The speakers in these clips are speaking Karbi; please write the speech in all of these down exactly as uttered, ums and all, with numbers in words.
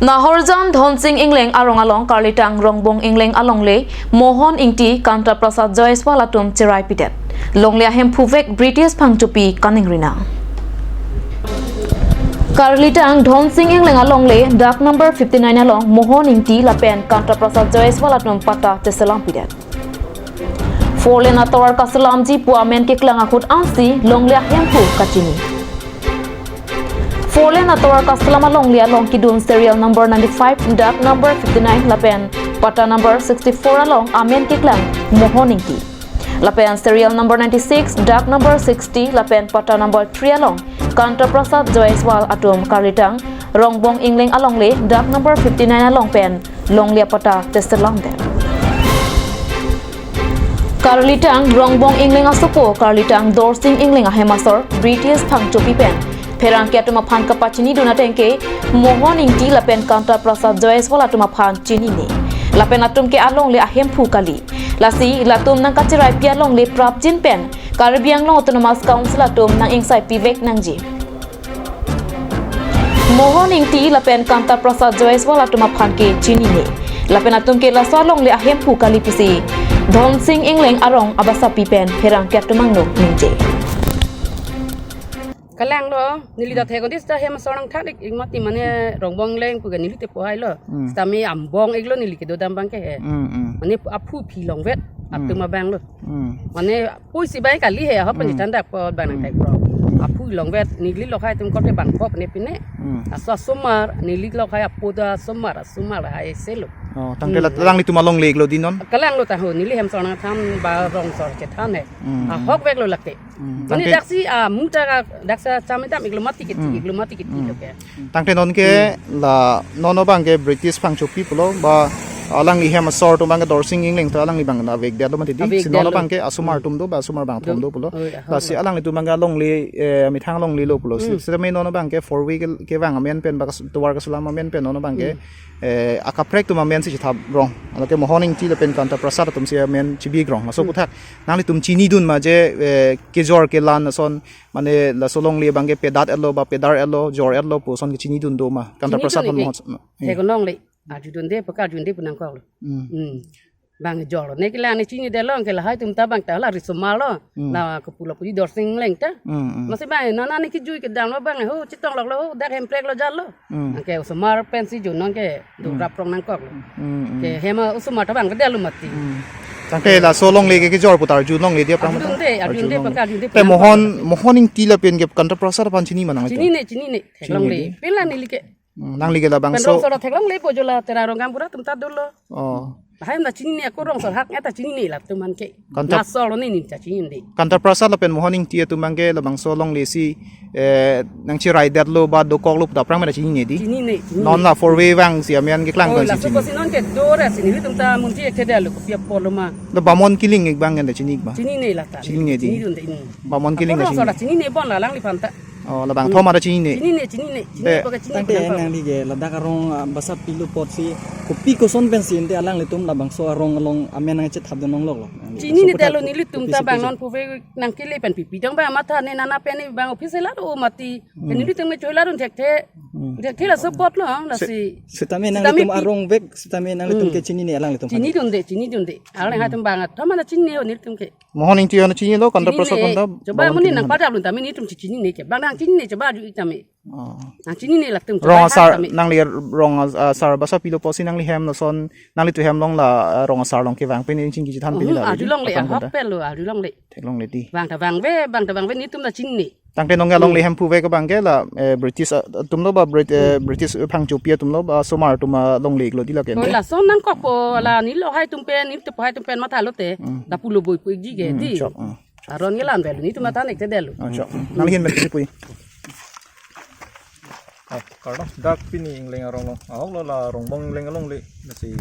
Nahorjan Dhonsing Engleng arong along karlitang Rongbong Engleng alongle Mohon Ingti, Kanta Prasad Joyswal atum cherai pidet. Longle ahemphu vek British Phangchopi kaningrinang. Karlitang Dhonsing Engleng alongle dak number fifty-nine along Mohon Ingti lapen Kanta Prasad Joyswal atum patta cheselam pidet. Four lane atovar kaselamji pu amen keklang ahut ansi longle ahemphu kachini. Four lane atovar kaselam alongle along kedun serial number ninety-five dak number fifty-nine lapen patta number sixty-four along amen keklang Mohon Ingti. Lapen serial number ninety-six dak number sixty lapen patta number three along Kanta Prasad Joyswal atum karlitang Rongbong Engleng alongle dak number fifty-nine along pen longle apatta cheselamdet. Karlitang Rongbong Engleng asopo karlitang Dorsing Engleng ahem asor British Phangchopi pen pherangke atum aphan kapachinidun ateng ke Mohon Ingti lapen Kanta Prasad Joyswal atum aphan chinine. Lapen atum ke alongle ahemphu kali. Lasi latum nangkacheraipi alongle prapjin pen Karbi Anglong Autonomous Council atum nang-ingsai pivek nangji. Mohon Ingti lapen Kanta Prasad Joyswal atum aphan ke chinine. Lapen atum ke laso alongle ahemphu kali pusi Dhonsing Engleng arong abasapi pen pherangke atum angno ningje. Kalanglo, neli dak thek-odi sita hem asor nangthan-ik, ik mati mane Rongbong Engleng pu ke neli te pohai lo. Hmm. Sita me ambong-iklo neli kedo dam abang ke he. Hmm, hmm. Mane aphu aphi longvet, Hmm. atum abang lo. Hmm. Mane pusi bai kali he, ahok Hmm. penjithan dak po abang nang Hmm. thek pro. Aphu longvet, neli lokhai atum kote bang pop ne pine. Hmm. Aso asomar, neli lokhai apo da asomar, asomar hai selo. Oh, tangte Hmm. la, alanglitum alongle-iklo di non? Kalanglo ta ho, neli hem asor nangthan ba rong asor chethan he. Hmm. Ahok veklo lake. Hmm, Mane tangte daksi, ah, muta ka daksa chame dam-iklo mati kiti, Hmm. iklo mati kiti Hmm. lo ke. Tangte non ke Hmm. la non abang ke British Phangchopi pulo ba alangli hem asor atum abang ke Dorsing Engleng ta alangli abang na vekdetlo mati di. Avekdetlo. Si non abang ke asomar Hmm. atum do ba asomar bangthom Do. do pulo. Oh, ya, Lasi ha. alanglitum abang ke alongle, eh, methang longlelo pulo. Si, Hmm. sitame non abang ke four way ke, kevang amen pen ba kas-, tovar kaselam amen pen non abang ke, Hmm. eh, akaprek atum amen si chethap rong. Alake Mohon Ingti lapen Kanta Prasad atum si amen chibi rong. Laso Hmm. aputhak nanglitum chinidun ma je, eh, kejor kelan ason, mane laso longle abang ke pedat-etlo ba pedar-etlo, jor-etlo pu ason ke chinidun do ma? Kanta Chinidun Prasad ike. Mohon, eh. Theklongle, arjudunde, paka arjudunde pu nangkoklo. Hmm. Hmm. Bang jor ne kelang ne chinidetlo ke lahai atum ta bang ta la risomar lo. Hmm. La kepu lo pu di Dorsing Engleng ta. Hmm, hmm. Masi bang nana ne kejui kedamlo bang ho chetong loklo ho dak hemprek lo jatlo. Hmm. Anke osomar pensi jun non ke do Hmm. rap rong nangkoklo. Hmm, hmm. Ke hem osomar ta bang kedetlo mati. Hmm. Tangte laso longle ke kejor putar arjulongle di aphrang. Arjudunde, arjudunde, Arjulongle. paka arjudunde Te pu Mohon, nangkoklo. Mohon Ingti lapen ke Kanta Prasad aphan chini ma nang itu? Chinine, chinine. Theklongle. Chinine. Pila neli ke. Hmm, nangli ke labang Pen so. rong asor theklongle po jo la Terang rong gaonbura atum ta dolo. Oh. Lahai na chinine ako rong asor hak ta chinine latum an ke. Kanta Nasol ne neli ta chinine. Kanta Prasad lapen Mohon Ingti atum abang ke labangso longle si, eh, nangcheraidetlo ba dokoklo pu ta aphrang mena chinine di. Chinine, chinine. Non la four way vangsi amen keklang Oh, kan si laso chinine. pusi non ke dora si nelitum ta munti ek thedetlo kopi apotlo ma. La Bamon Killing abang kan ta chini ma? Chinine la ta. Chinine di. Chinidunde. Hmm. Bamon Killing Ako rong asor chinine. la chinine bon la alangliphan ta. Oh, labangthom Hmm. ada chinine. Chinine, chinine, chinine Be- paka chinine Tangte penang kok. nangli ke ladak arong, ah, basa pilo apotsi kopi koson pensi ante alanglitum labangso arong along amen nangchethapdun longloklo. Nangli Chinine laso aputhak detlo ko- nelitum kopi ta si bang kopi non puve nangkele pen pipi dong bang matha ne nana pen ne bang office la do mati. Hmm. Nelitum me choi la dun thekthe. Hmm. Thekthe laso apotlo Se- lasi. Sitame Sitame nanglitum pi- arong vek, sitame nanglitum Hmm. ke chinine alanglitum. Chinidunde, chinidunde. Alang Hmm. hatum bang atum ana chinine ho nelitum ke. Mohon Ingti ho na chinilo, Kanta Prasad Chinine. Prasad ta Coba Bamon muni Killing nang ho na. pada belum tame nelitum chinine ke. Bang nang chinine coba aju tame. Oh. Nang chinine latum Rong coba asar, tame. nangli rong as-, asar basa pilo apotsi nangli hem lason, nanglitum hem along la, eh, rong asar along kevang pen ning chingki chethan pen Hmm, la aju di, longle, aphrang ahok kanta. pelo, aju longle. Theklongle di. Bang ta bang ve, bang ta bang ve nelitum ta chinine. Tangte nonke alongle Hmm. hemphu vek abang ke la, eh, British, eh, atumlo ba Brit-, eh, Hmm. British, eh, Phangchopi atumlo ba osomar atum alongle-iklo di la ke Oh, ne. lason nangkokpo, la neli lokhai atum pen, neli tup hai atum pen mathalo te. Hmm. Lapu lo boi pu-ikji ke Hmm, di. chok, hmm. Aron ke la-an velo, nelitum matha nek thedetlo. Ah, chok. Hmm. Nangli ahin pen kisi pu-i. Ah, kardom, dak pini Engleng arong along. Ahoklo la Rongbong Engleng alongle. Lasi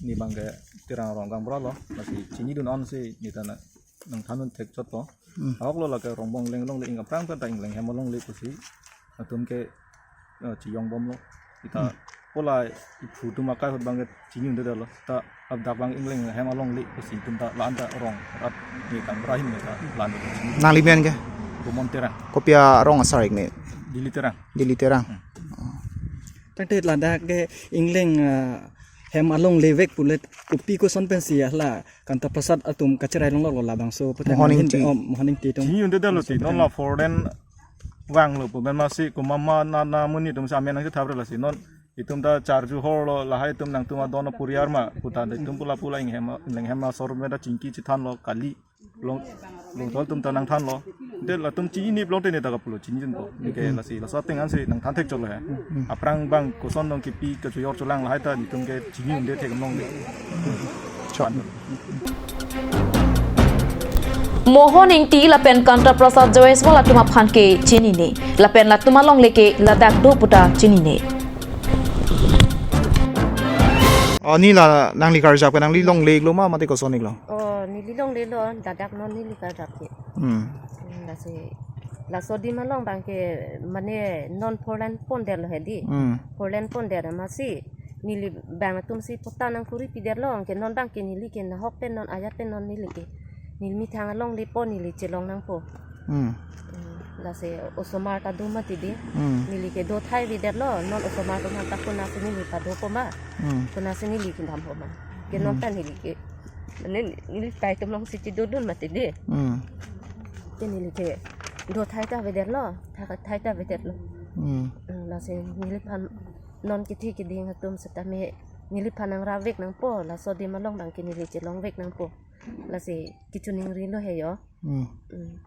ne abang ke Terang rong gaonbura lo. Lasi chinidun ansi ne ta na nangthandun thekchotpo. Hmm. Ahoklo lake Rongbong Engleng alongle, ing aphrang ta Engleng hem alongle pusi atum ke, eh, chiyongbomlo. Ita Hmm. pola iphu atum akai ahut abang ke chinidundetlo. Ta ladak abang Engleng hem alongle pusi atum ta la-an ta rong rat ne gaonbura ahin ne ta la-an. Nangli men ke? Bamon Terang. Kopi arong asar-ik ne? Dili Terang. Dili Terang. Hmm. Oh. Tangte ladak ke ingleng, ah, hem alongle vek pulote kopi koson pensi hala Kanta Prasad atum kacherai longloklo labangso pute Mohon nanghin Ingti. Om, Mohon Ingti atum. Chini un-edetlo ti, non la foreign vanglo pu, ben masi komat ma na, na amonit atum si amen nangkethaprelo si, non itum ta charju horlo, lahai atum nangtum adon aporiar ma puta, itum pula pula inghem, inghem asor meda chingki chethanlo kali. Long, longtol atum ta nangthanlo. De latum chinine pulote ne ta kapulo, chinine po. Neke lasi, laso ateng ansi nangthan thekchotlo he. Aphrang bang koson dong kipi kachojor cholang lahai ta netum ke chini un-edet theklongle. Chot. Mohon Ingti lapen Kanta Prasad Jaiswal atum aphan ke chinine. Lapen latum alongle ke ladak do puta chinine. Oh, neli la nangli karjap ke nangli longle-iklo ma mate koson-iklo? Oh, neli longlelo, ladak non neli karjap ke. Hmm. Hmm, lasi, laso adim along bang ke, mane non four lane pondetlo he di. Hmm. Four lane pondet masi, neli bang atum si patta nangkuri pidetlo, anke non bang ke neli ke nahok pen non ajat pen non neli ke. Neli methang alongle po neli chelong nangpo. Hmm. Hmm, lasi osomar ta do mati di. Hmm. Neli ke do thai avedetlo, non osomar atum aphan ta konatsi neli padopo ma. Hmm. Konatsi neli kedampo ma. Ke non ta neli ke. Mane neli kai atum alongsi chedodun mati di. Hmm. Ke neli ke do thai ta avedetlo, tha-, thai ta avedetlo. Hmm. Hmm, lasi neliphan non kethe keding atum setame neliphan nangrap vek nangpo, laso adim along bang ke neli chelong vek nangpo. Lasi kechoningrilo he jo. Hmm. Hmm.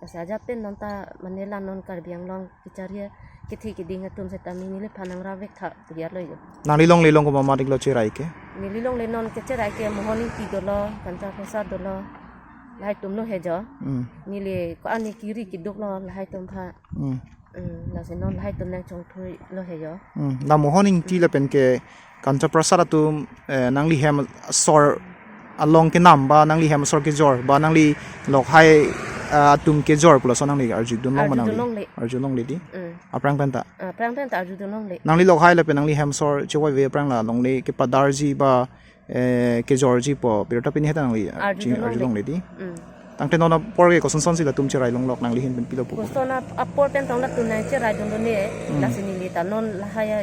Lasi ajat pen non ta mane la non Karbi Anglong kecharli kethe keding atum setame neliphan nangrap vek tha, ya lo jo. Nangli longle along komat ma tik lo cherai ke? Neli longle non kecherai ke Mohon Ingti dolo, Kanta Prasad dolo. Lahai atumlo he jo. Hmm. Neli ko-an ne kiri keduklo lahai atum aphan. Hmm. Hmm, lasi non lahai atum nangchongthuilo he jo. Hmm. La Mohon Ingti lapen ke Kanta Prasad atum, eh, nangli hem asor along kenam ba, nangli hem asor kejor ba, nangli lokhai, eh, atum kejor pu laso nangli arjudun long ma nangli? Arjudun longle. Arjudun longle di? Hmm. Aphrang pen ta? Aphrang pen ta arjudun longle. Nangli lokhai lapen nangli hem asor chevoi ave aphrang la longle kepadarji ba, eh, kejorji pu, pirta pini heta nangli, ah, arjudun chi-, longle. Arjudun longle di? Hmm. Tangte non apor ke koson sonsi latum cherai longlok, nangli ahin pen pilo pupo? Koson ap-, apor pen tong latum nangcherai dun dun ne, hmm, lasi neli ta non lahai a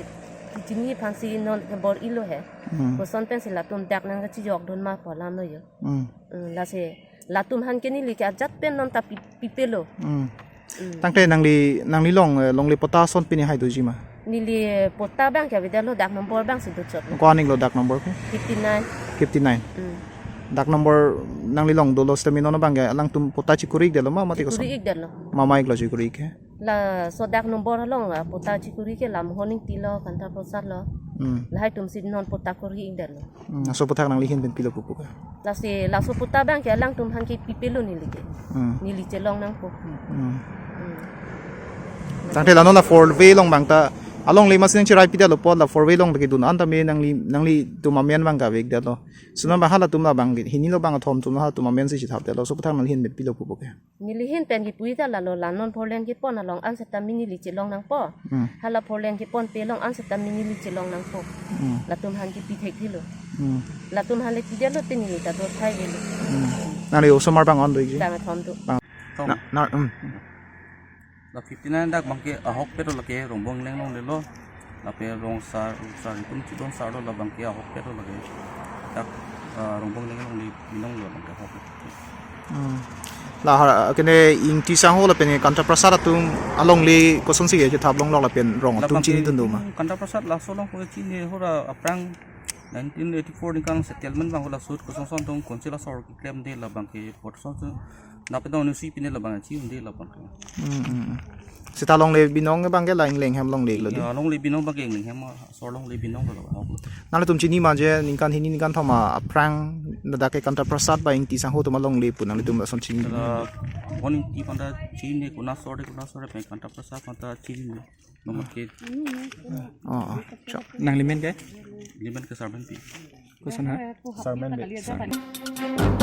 kechini aphansi non kebor-ilo he. Hmm. Koson pensi latum dak nangkachejokdun ma pu alam lo jo. Hmm. Hmm, lasi latum aphan ke neli ke ajat pen non ta pi-, pipelo. Hmm. Hmm. Tangte nangli, nangli long, eh, longle patta ason pini hai doji ma? Neli patta bang ke avedetlo, dak number bangsi dochotlo. Ko-an-iklo dak number ke? Fifty nine. Fifty nine. Hmm. Dak number nangli long dolo setame non bang ke alangtum patta chikuri-ikdetlo ma mate koson? Chikuri-ikdetlo. Mama-iklo chikuri-ik ke? Laso dak number along, ah, patta chikuri ke la Mohon Ingti lo, Kanta Prasad lo. Hmm. Lahai atumsi non patta kuri-ikdetlo. Hmm, laso aphuthak nangli ahin pen pilo pupo ke? Lasi laso patta bang ke alangtum aphan ke pipelo neli ke. Hmm. Neli chelong nangpo. Hmm. Hmm. Tangte la non la four way along bang ta alongle masi nangcherai pidetlo apot, la four way along kedun an tame nangli, nanglitum amen bang ke avekdetlo. Si non bang halatum la bang ke hini lo bang athom atum halatum amensi chethapdetlo, laso aphuthak nangli ahin pen pilo pupo ke? Neli ahin pen kipu ta lalo, la non four lane kepon along an setame neli chelong nangpo. Hmm. Hala four lane keponpe along an setame neli chelong nangpo. Hmm. Latum aphan kipi thekthelo. Hmm. Latum aphan le pidetlo te neli ta do thai avelo. Hmm. Nangli osomar bang an do-ikji? Bang athom do. Bang. Athom. Na, na, hmm. La fifty nine dak bang ke ahokpet lo lake, Rongbong ingleng longlelo. Lapen rong sar, rong sar itum chidon sar lo, la bang ke ahokpet lo lake. Dak, ah, Rongbong ingleng longle binong lo bang ke ahokpet. Hmm. La ha, kene Ingti Sangho lapen Kanta Prasad atum alongle kosonsi kethap longlok lapen rong atum chinidun do ma? Kanta Prasad laso along ko chini, hora aphrang nineteen eighty-four ningkan settlement bang hula sut koson son tong council asor keklemde, la bang ke pot son son. Nap tong nusi pine la bang chi unde la bang ke. Hmm, hmm, hmm. Seta longle binong ke bang ke la ingleng hem longle-iklo di? Ya, longle binong bang ke ingleng hem, asor longle binong lo. Nanglitum chini ma je ningkan hini ningkan thom aphrang ladak ke Kanta Prasad ba Ingti Sangho atum alongle pu nanglitum lason chinine? La Mohon Ingti aphan ta chinine, kona asor de kona asor de pen Kanta Prasad aphan ta chinine. Nomor ke. Oh, oh. Chok. Nanglimen ke? Limen ke Sarbenpi. Koson ha? Sarbenpi. Sarbenpi.